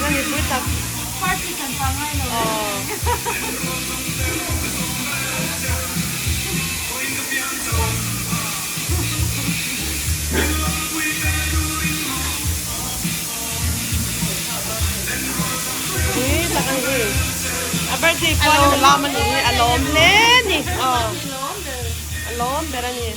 tak a ni, pui tak. Party kan pa ngai lo. Aw. Pui tak a ni hei. A birthday puan a lam a ni hi a lawm hle ni. Aw. A lawm ber a ni.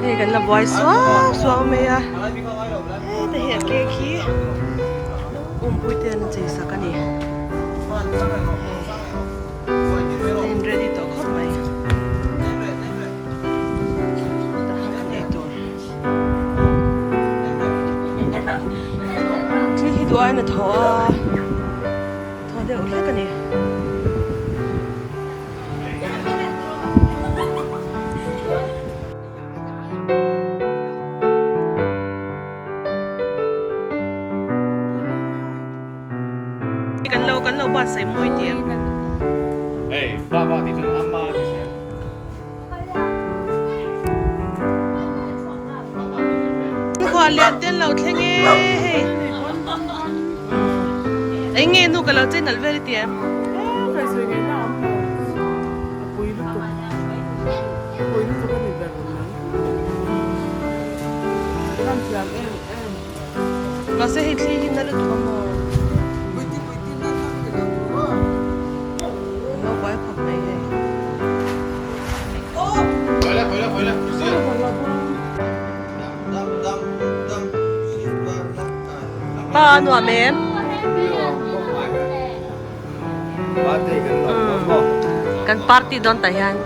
Hei kan la buai suau suau mai a heta hi a cake hi awmpui te an chei sak a ni hei a in ready tawh khawp mai tah kan ei tur thil hi duh aiin a thaw a thaw deuh hlek a ni. Kan lo kan lo buatsaih mawi tih em? Hey, ba ba ti chuan amma ti se. Khual lian te an lo thleng e hei. Eng nge nu ka lo chei nalh vel i ti em? Mahse hei thli hi na lutuk a maw? An lo buai khawp mai hei. Pa a nuam em? Kan party dawn tah hian.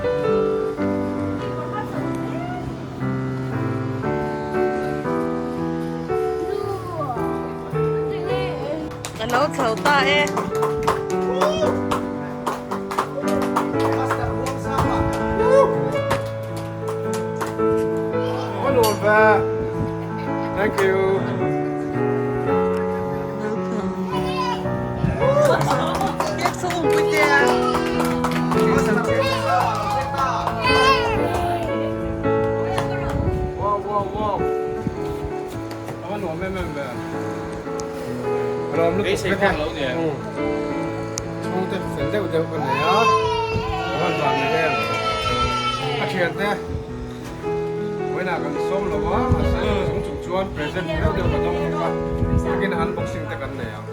Ka lo chho ta e. Thank you. Vawiinah kan sawm lo a, a sawi chung chung chuan present deuh deuh ka dawng bawk a, takin unboxing te kan nei ang.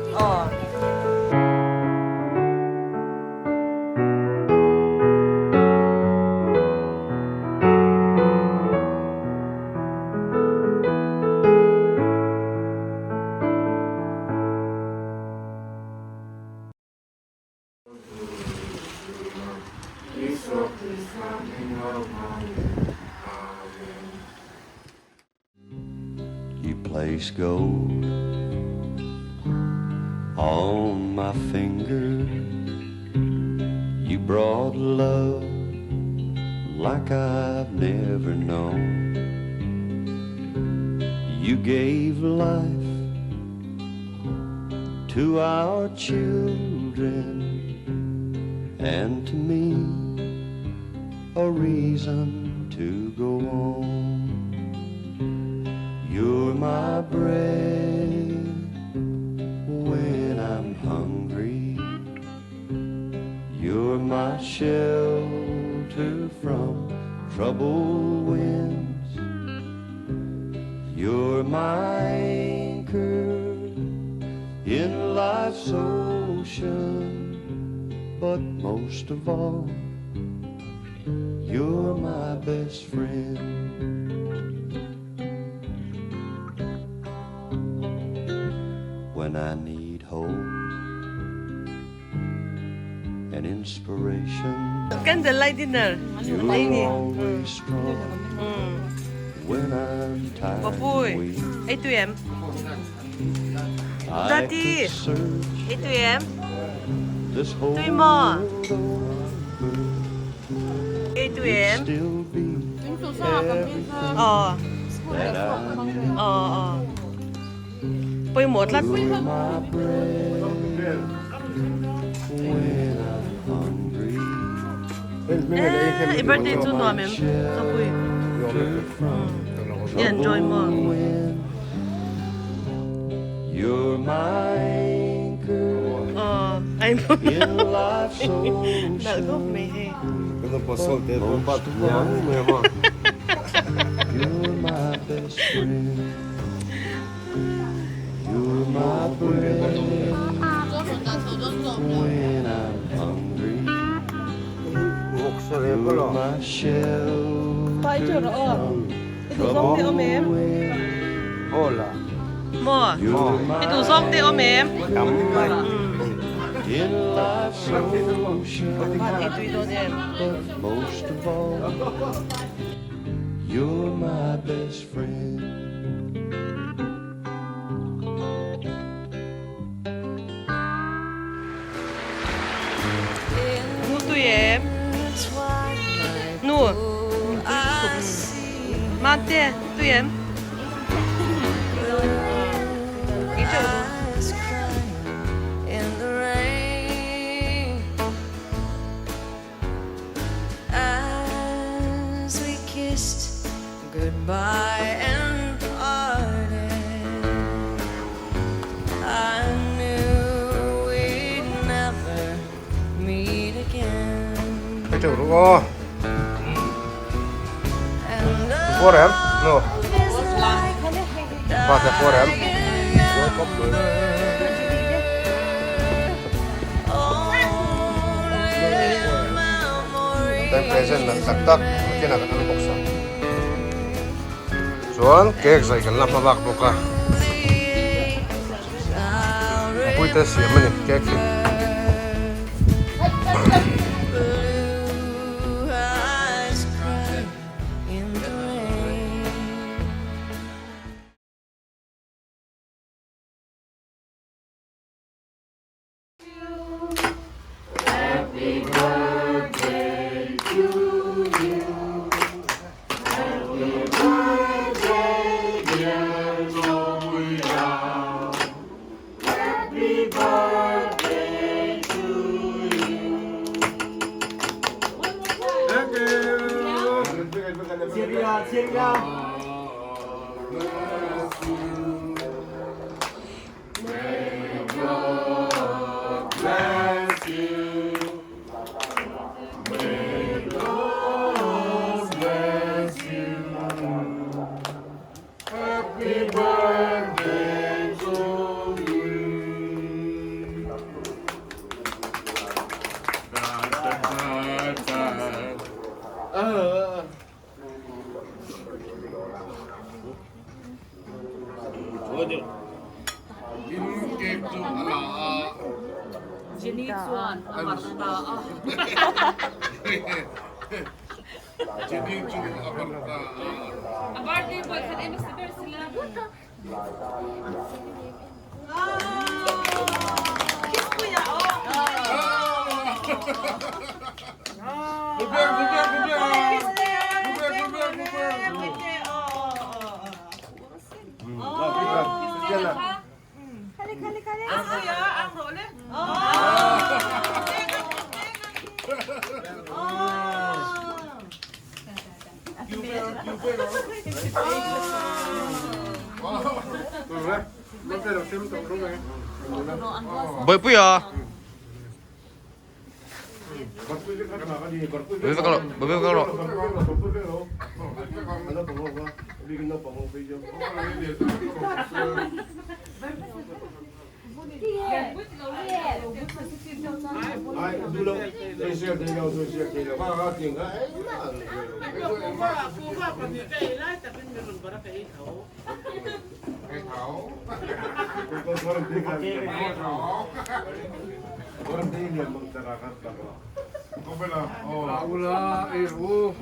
You place gold on my finger. You brought love like I've never known. You gave life to our children and to me a reason to go on. You're my bread when I'm hungry. You're my shelter from troubled winds. You're my anchor in life's ocean, but most of all, you're my best friend. When I need hope and inspiration, Candle light dinner. you're always strong. When I'm tired Papui, and weak, ei tui em? I Daddy. could search Ei tui em? this whole Tui maw? world over. Ei tui It'd em? still be Aw. that I need. Aw aw. Pawimawh tlat. You're my bread when I'm hungry. Eh, i birthday chu nuam em? Chawpui. Shelter from I enjoy maw? trouble wind. You're my anchor Aw, ai maw. in life's Nalh khawp ocean. mai hei. Most of all, you're my best friend. You're my bread when I'm hungry. You're my shelter from trouble wind. Maw? You're I my duh zawng te awm em? in life's ocean. Van ei tui dawn em? But most of all, you're my best friend. Nu tui em? Nu. Mate, tui em? Ý chậu đâu? In the rain as we kissed goodbye and parted. I knew we'd never meet again. Cái chỗ đúng không? And Four em? No. love is like Ba cái four em. dying Only memory Time present là tak tak kena kan unbox a. Chuan cake zai kan la hma bak bawk a. Pui te siam ani cake hi. Blue eyes cry in the rain. Thank you. Bless you. May God bless you. Happy birthday to you. Da, da, da, da. In cake chu ala a. Jenny chuan a mar ta a. Jenny chu a mar ta a. A birthday boy khan em si ber sila. Kiss kuya oh. Bubiang, bubiang, bubiang. Kiss kuya. Bubiang, bubiang, bubiang. Bubiang. Oh. Ang kuya, ang role. Oh. Oh. Bơi pui à? Bơi vào bơi vào rồi. Aula, erro.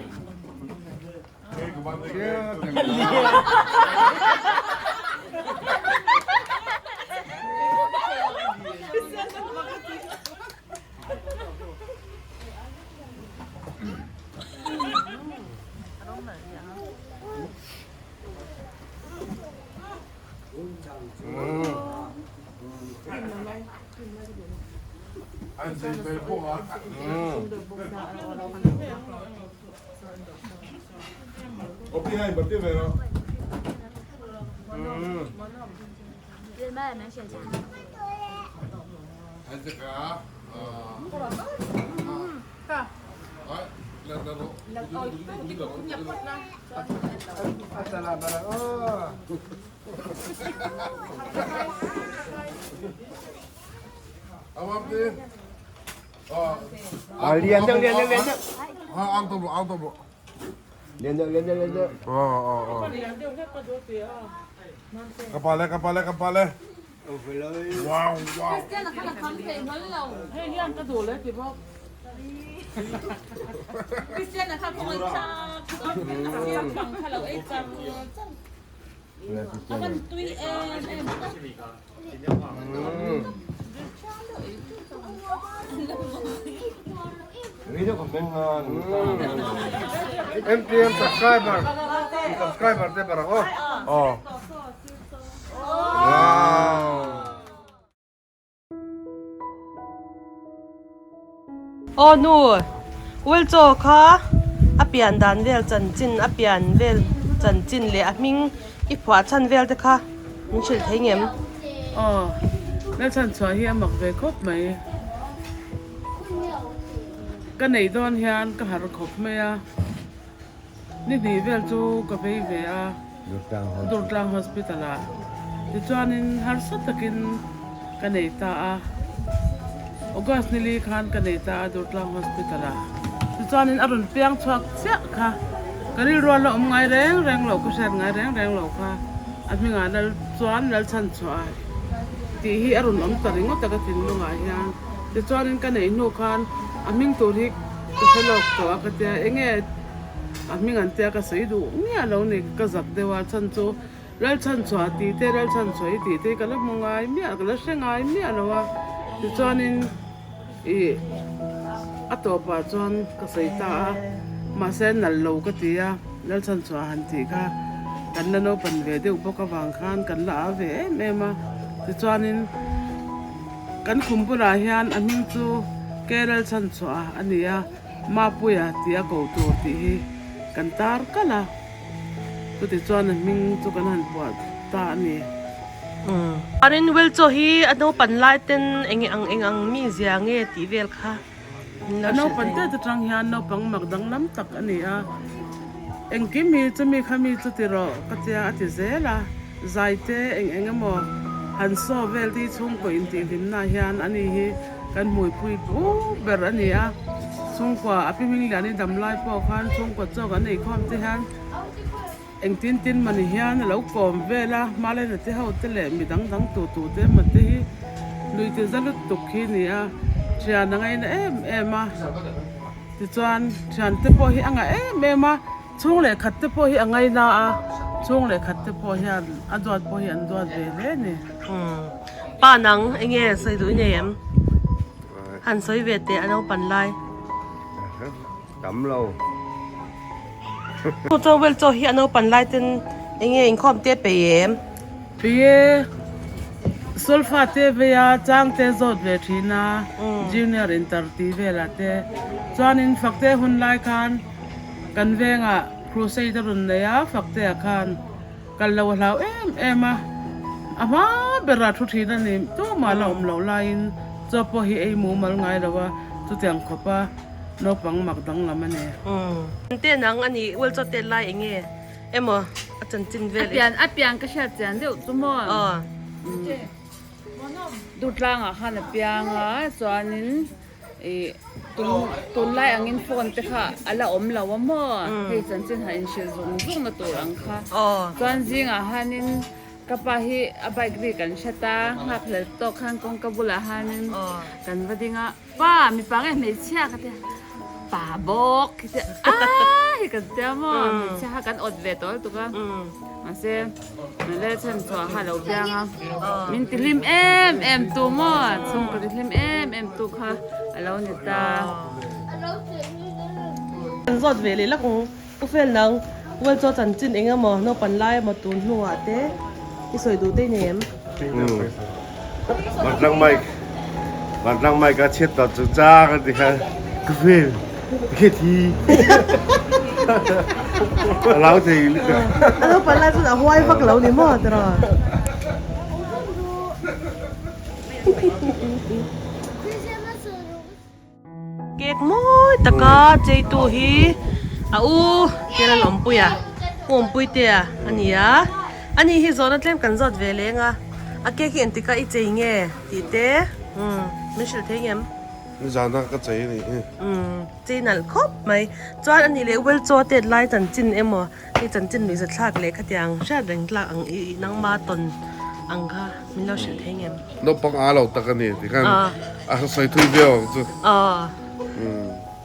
MTM subscriber subscriber te barang aw aw wow Aw nu Will chaw kha a pian dan vel chanchin a pian vel chanchin leh a hming i phuah chhan vel te kha min hrilh thei ngem? Aw, Lalchhan chhuah hi a mak ve khawp mai. Ka neih dawn hian ka harh khawp mai a, ni hnih vel chu ka vei ve a, Durtlang Hospital ah. Tichuanin harsa takin ka nei ta a, August nili khan ka nei ta a Durtlang Hospital ah. Tichuanin a rawn piang chhuak chiah kha ka rilrual la awm ngai reng reng loh, ka hriat ngai reng reng loh kha a hmingah lal chuan Lalchhanchhuah tih hi a rawn awm ta ringawt a ka thinlungah hian. Tichuanin ka neih hnu khan a hming tur hi ka hre lawk tawh a ka tia enge a hming an tia ka sawi duh miah lo ni ka zak deuh a chhan chu Lalchhanchhuah tih te Lalchhanchhuah i tih te hi ka la hmu ngai miah ka la hre ngai miah lo a tichuanin ih a tawpah chuan ka sawi ta a mahse nalh lo ka ti a Lalchhanchhuah han tih kha kan la naupan ve deuh bawk avang khan kan la a ve em em a tichuanin. Kan khum bulah hian a hming chu Kerel chhanchhuah a ni a, Mapuia tih a ko tur tih hi kan tar kalh a, chuti chuan a hming chu kan han puah ta a ni. Chuanin Will chaw hi a naupan lai ten eng ang eng ang mi zia nge tih vel kha min lo A hrilh naupan thei. te atang hian naupang mak danglam tak a ni a, engkim hi chumi khami chu ti rawh ka tia a ti zel a. Zaite eng eng emaw han saw vel te hi chhungkaw intihhlimna hian ani hi kan hmuipui pu ber a ni a, chhungkua a pi hming lian i dam lai pawh khan chhungkaw chawk an eikhawm te hian engtin tin mani hian a lo kawm vel a, hmalena te ho te leh mi dang dang tu tu te emaw te hi lui ti za lutuk hi a ni a, thian a ngaina em em a, tichuan thian te pawh hi a ngah em em a. Chhung leh khat te pawh hi a ngaina a, chhung leh khat te pawh hian a duat pawh hi an duat ve hle a ni. Pa nang enge sawi duh i nei em? Han sawi ve teh a naupan lai. Tam lo. Chu chuan Well chaw hi a naupan lai ten enge inkhawm te pe em? Pe e, Solfa te vei a, chang te zawt ve thin a, Junior inter tih velah te. Chuanin Fakte hun lai khan Kan vengah crusade a rawn nei a, Faktea khan kal lo a hlau em em a, a hma berah thu thin a ni, tumah la awm loh laiin chaw pawh hi ei mumal ngai lo a, chutiang khawpa naupang mak danglam a ni. Te nang a nih ual chaw tet lai enge emaw a chanchin vel i. A pian ka hriat chian deuh chu maw. Durtlangah khan a piang a, chuanin. Ih tun tunlai angin phone te kha a la awm lo a maw hei chanchin han inhrilh zung zung na tur ang kha chuan zingah hanin ka pa hi a bike ri kan hret a nghak hlel tawk khan kawngka bulah hanin kan va ding a pa mipa nge hmeichhia ka tia pa bawk hi tia aaa hi kan tia maw hmeichhia kha kan awt ve tawh lutuk a mahse Nule chhan chhuah kha lo piang a, min ti hlim em em tu maw, chhungkaw ti hlim em em tu kha a lo ni ta. Kan zawt ve leh lak ang, U Fel nang World Chaw chanchin eng emaw naupan lai emaw tun hnuah te i sawi duh te i nei em? Matlang mic. Vantlang mai ka chhiat tawh chu chang a ti khan ka vel ka thi a lo thei lutuk. A naupang lai chuan a huai vak lo ni maw tiraw? Cake mawi taka cheitu hi a u Keral Awmpuia u Awmpuitea a ni a, ani hi zawhna tlem kan zawt ve leng a, a cake hi engtikah i chei nge tih te umm min hrilh thei ngem? Nizana ka chei a nih hi. Umm chei nalh khawp mai, chuan ani leh Welchaw tet lai chanchin emaw Hei chanchin nuihza thlak leh khatiang hriat reng tlak ang i nangma tawn ang kha min lo hrilh thei ngem? Naupang a lo tak a ni ti khan a sawi thui viau ang chu. Aw.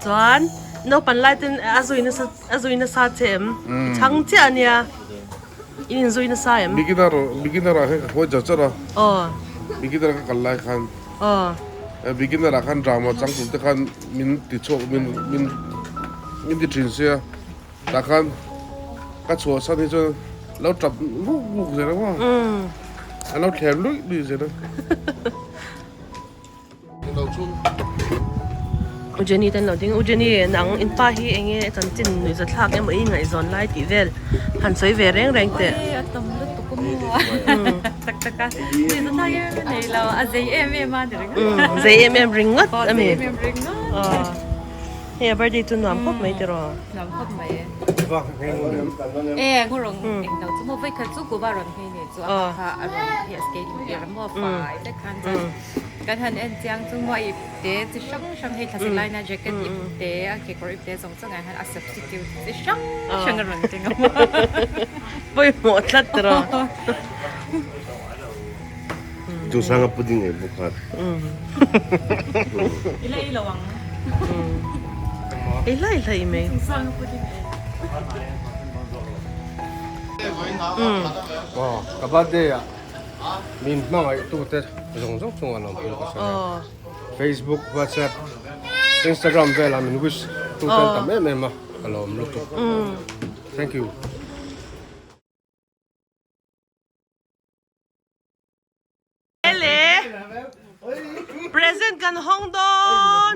Chuan naupang lai ten a zui nasa a zui nasa che em? I chhang chiah a nia. In inzui nasa em? Beginner beginner ah hian ka khawi char char a. Aw. Beginner ka kal lai khan. Aw. Beginner ah khan drama chang tur te khan min ti chhuak min min min ti thin sia. Tah khan ka chhuah san hi chuan lo tap vuk vuk zel ang aw. An lo thlem luih luih zel a. U Jenny te an lo ding a, U Jenny nang in pa hi eng nge chanchin nuihza thlak emaw i ngaihzawn lai tih vel han sawi ve reng reng teh. Oi a tam lutuk a maw tak tak a nuihza thlak em em a nei lo a zei em em a ni ringawt. Zei em em ringawt a mi. Zei em em ringawt. Hei a birthday chu nuam khawp mai tiraw? Nuam khawp mai e. E ngurung eng lo chu maw vawikhat chu kuva rawn phei nei chu a kha a rawn hi a skate tir a maw fai vek khan chuan kan han en chiang chu maw ip te chi hrang hrang hei thlasi laina jacket ip te a kekawr ip te zawng zawng ah hian a substitute chi hrang hrang a rawn keng a maw. Pawimawh tlat tiraw? Chungsanga pudding ei bawk kha. I la ei lo ang. Ei hlai hlai mai. Chungsanga pudding ei. Aw ka birthday ah min hmangaih tu te zawng zawng chungah lawm pawh ka sawi a. Facebook, WhatsApp, Instagram velah min wish tu te an tam em em a ka lawm lutuk. Thank you. Ele present kan hawng dawn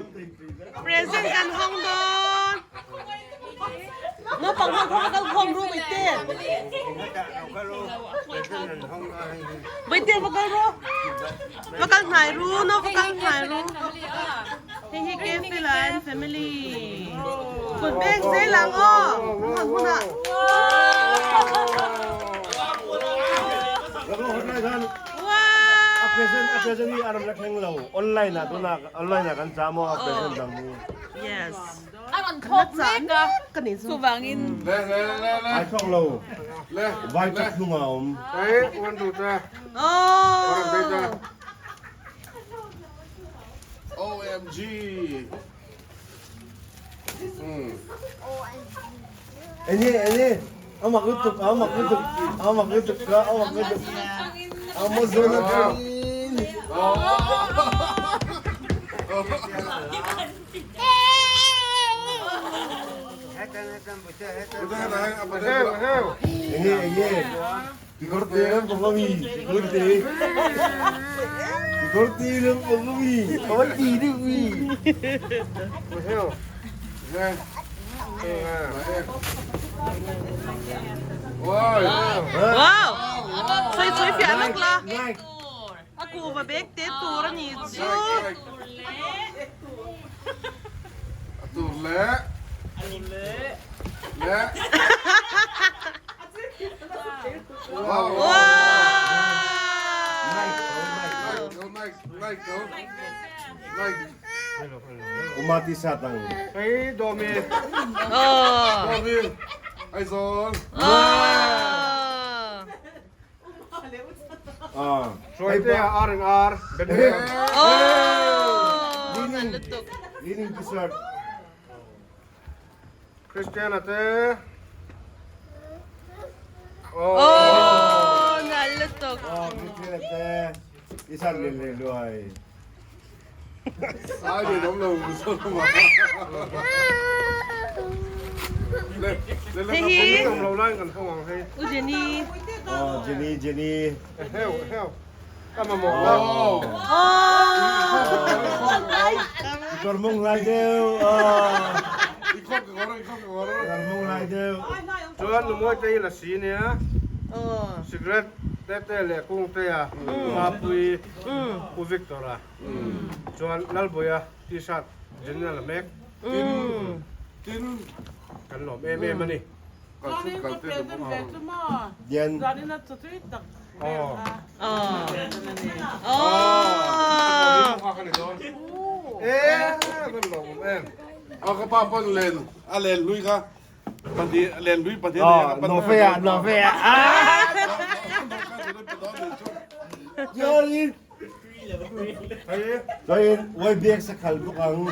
present kan hawng dawn naupang ho kha kal khawm ru mai te mai te va kal ru va kal hnai ru no va kal hnai ru hei hi Kefila and family kut beng zel ang aw an hunah. A present a present hi a ram la thleng lo online ah tuna online ah kan chah maw a present dang hi. Yes. A rawn thawk mek a chuvangin. Le le le le. Ai thawk lo. Vai chak hnung ah a awm. Ei one two three. Oh. OMG. Enge enge amak lutuk amak lutuk amak lutuk ka amak lutuk Amazon atangin Enge enge Kekawr te lampang a mi kekawr te kekawr te lampang a mi a va ti deuh mi. Wow! Sawi sawi fiah lawk la. A kuhva bag te tur a ni chu. A tur leh. Leh. Uma t-shirt ang. Hey, Domi. Domi. Aizawl. Hruaite R and R. Leaning t-shirt. Christiana te. Oh, nal lutuk. Oh, Christiana te. T-shirt leh leh luai. Ai ni dom lo so ma. Le le le Hei hi. Dom lo lai kan hong ang hei. U Jenny. Oh, Jenny, Jenny. Heo, heo. Ka mamawh ka. Kawr mawng lai deuh. I khawm ka kawr, i khawm ka kawr. Kawr mawng lai deuh. Chuan Lumawi te hi lasi nia. Cigarette te te leh kung te a Mapui Pu Victor a. Chuan Lalbuaia T-shirt general a mek. Tin, tin. Kan lawm em em a ni. Chuanin ka present ve chu maw? Zanin a chawtui tak vel kha. Ka pa pawn len a len lui kha pahnih len lui pahnih a nei a ka Nawhfeia nawhfeia Chuanin Chuanin uai biak sakhal bawk ang.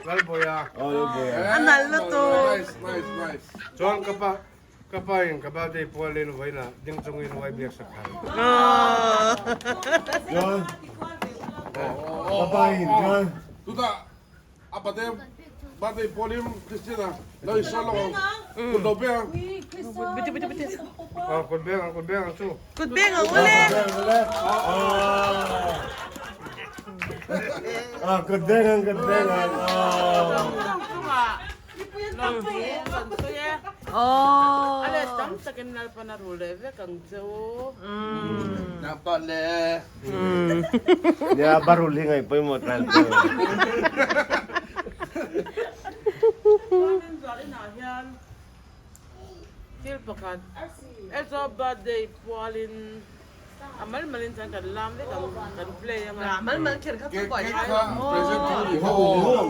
Lalbawiha. Lalbawiha. A nalh lutuk. Nice nice nice. Chuan ka pa ka pa in ka birthday pualin vawiinah ding chungin uai biak sakhal. Chuan ka pa in chuan. Tutah A pate birthday pawlin Christian a lo i sawn lawk ang kut lo beng ang. Biti biti biti. Aw kut beng ang kut beng ang chu. Kut beng ang ule. Ah kut beng ang kut beng ang. Oh. A let tam takin Lalpan a rul leh vek ang che u. Nampak le. Nia barul hi ngaih pawimawh tlai pawh. Chuanin zual inah hian thil pakhat Ezra birthday pualin a mal malin chuan kan lam vek ang kan play ang a. Mal mal kher kha chu buai Cake kha present thil ni ho.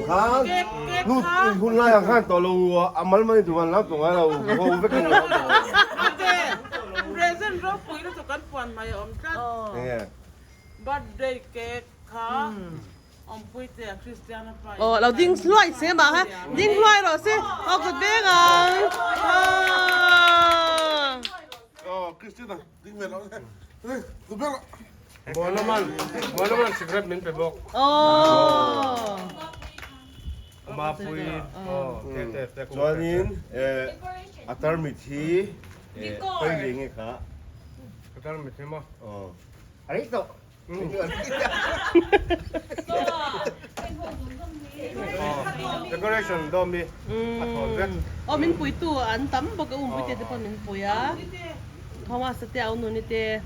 Khan Cake cake nu kha. hun lai ang khan tawh lo a mal malin duh an lam tawh ngai lo ho vek ang lam tawh. Ate present ropui lutuk kan puan hmai a awm tlat. Enge? Birthday cake kha awmpui te a Christiana pa in Aw lo ding hluai se mah kha ding hluai rawh se aw kut beng ang aw. Aw Christiana ding ve rawh se kut beng rawh. Muanaman Muanaman cigarette min pe bawk. Aw. Mapui aw te te te Chuanin a tarmit hi khawi leh nge kha? A tarmit hi maw? Aw. A rei tawh. Decoration dawm hi a thawn vek. Aw min puitu an tam bawk a umpui te pawh min pui a Thomas te au nuni te.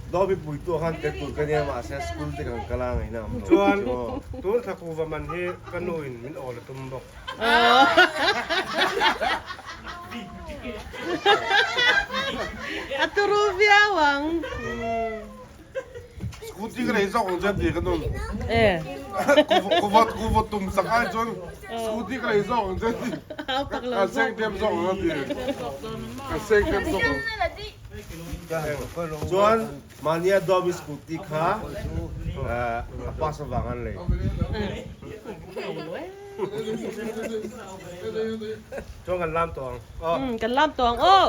Dawm hi puitu khan tel tur ka nia mahse school te kan kal a ngaihna awm lo. Chuan tun thla kuva man hi ka nu in min awl a tum bawk. A turu viau ang. Scooty ka nei zawk ang chuan ti ka nun. Eh. Kuva kuva tum sak ai chuan scooty ka nei zawk ang chuan ti. Ka seng tlem zawk ang ti. Ka seng tlem zawk ang. Chuan mahnia dawmi scooty kha a pass avang an lei. Chuan kan lam tawh ang aw. Umm kan lam tawh ang aw.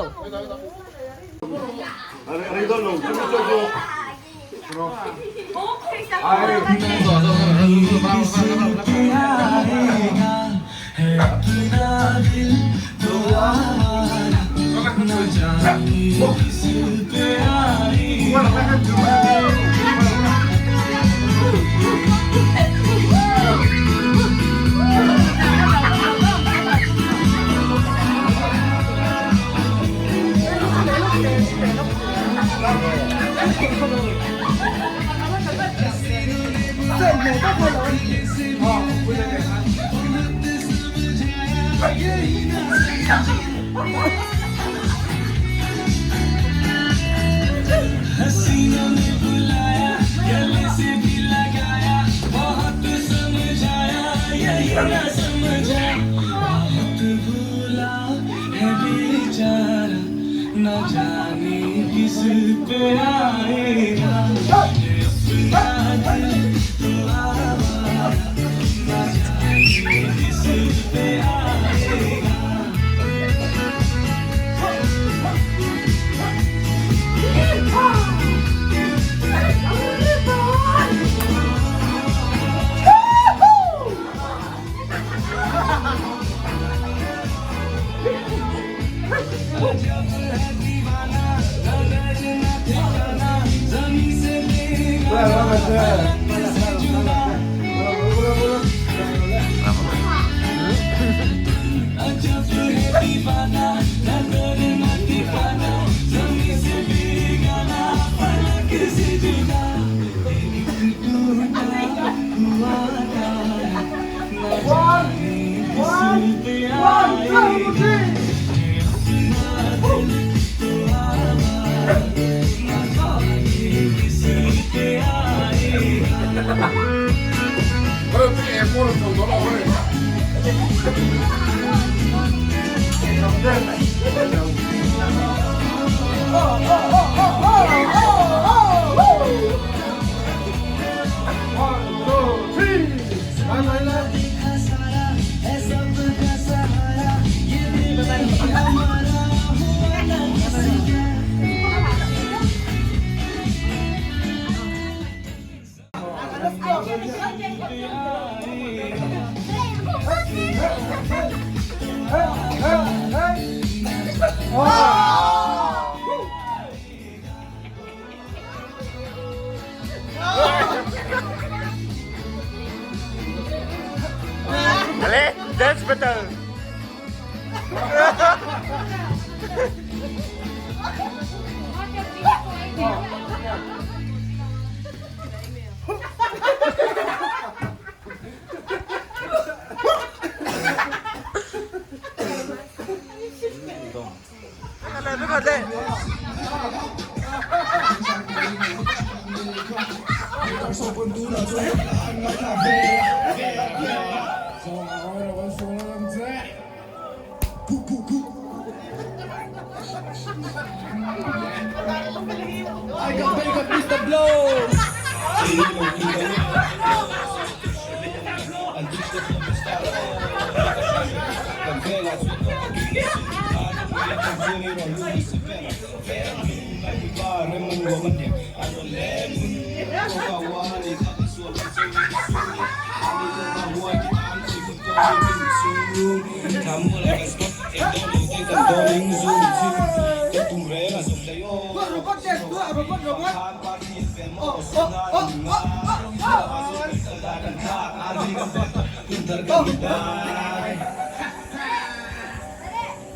Dance battle!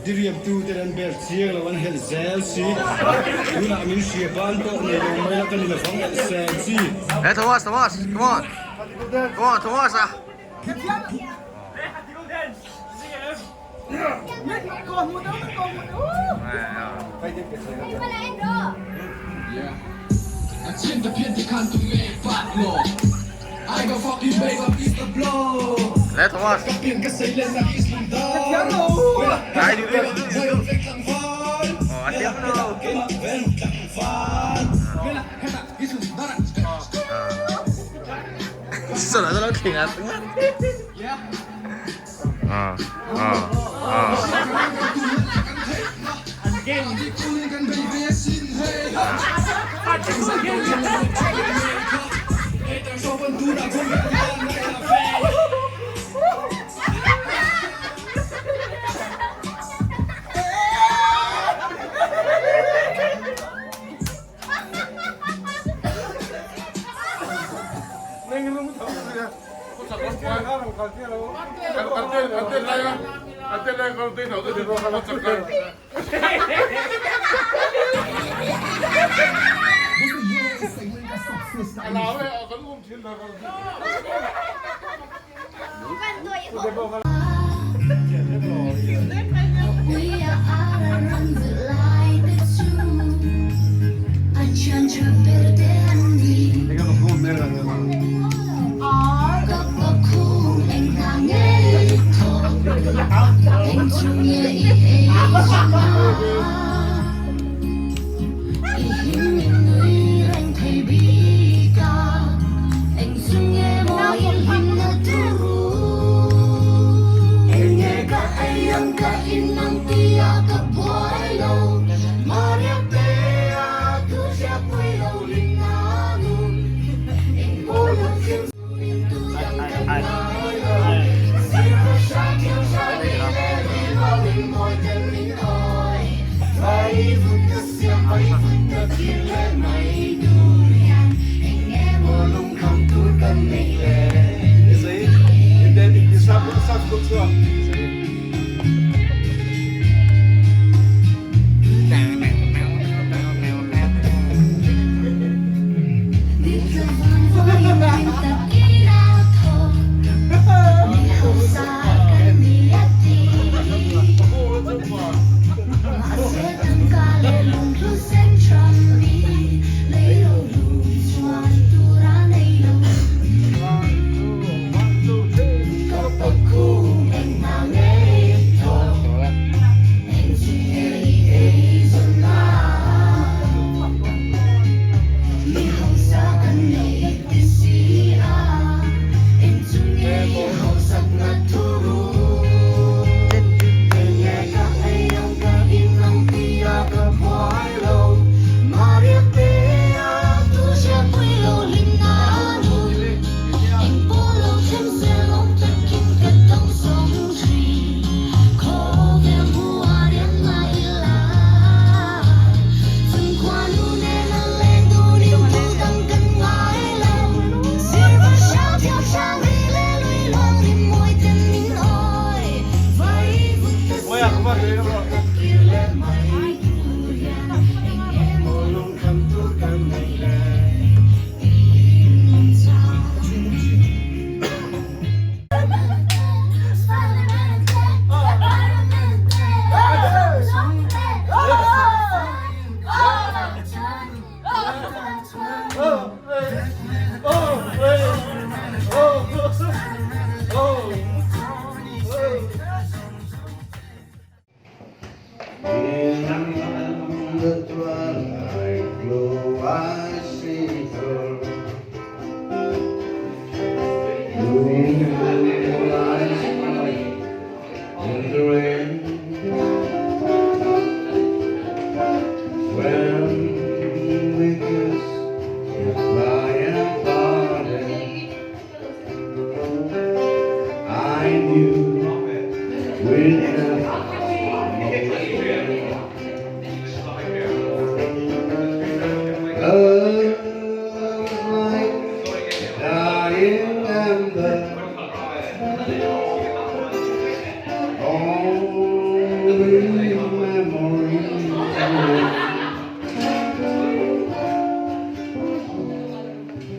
Diriamtu ten an ber chiang lo an helh zel si. Tunah min hria ban pawh nei lo mai la ka ni lovang elh sel chi. Hey Thomas, Thomas, come on. Come on, Thomas ah. Hey Thomas. Ai du du du du. Oh, a thiam lo. Sao lại nó khiền à? À, à, à. Only memories remain.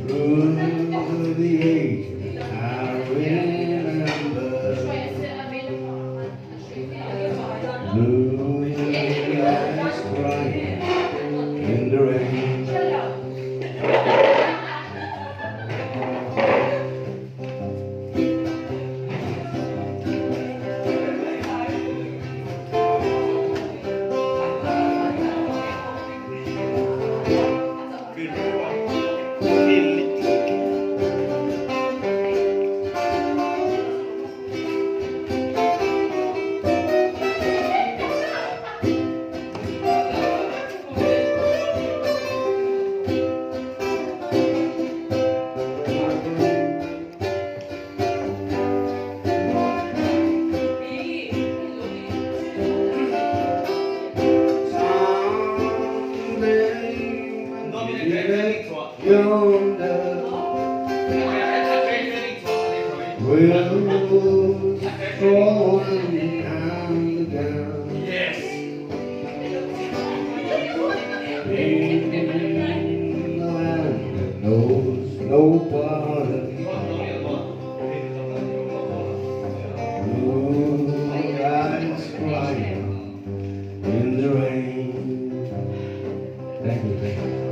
Through the ages, I remember. Blue eyes crying in the rain. Yonder, we'll stroll hand again. In the land that knows no parting. Blue eyes crying in the rain. Thank you, thank you.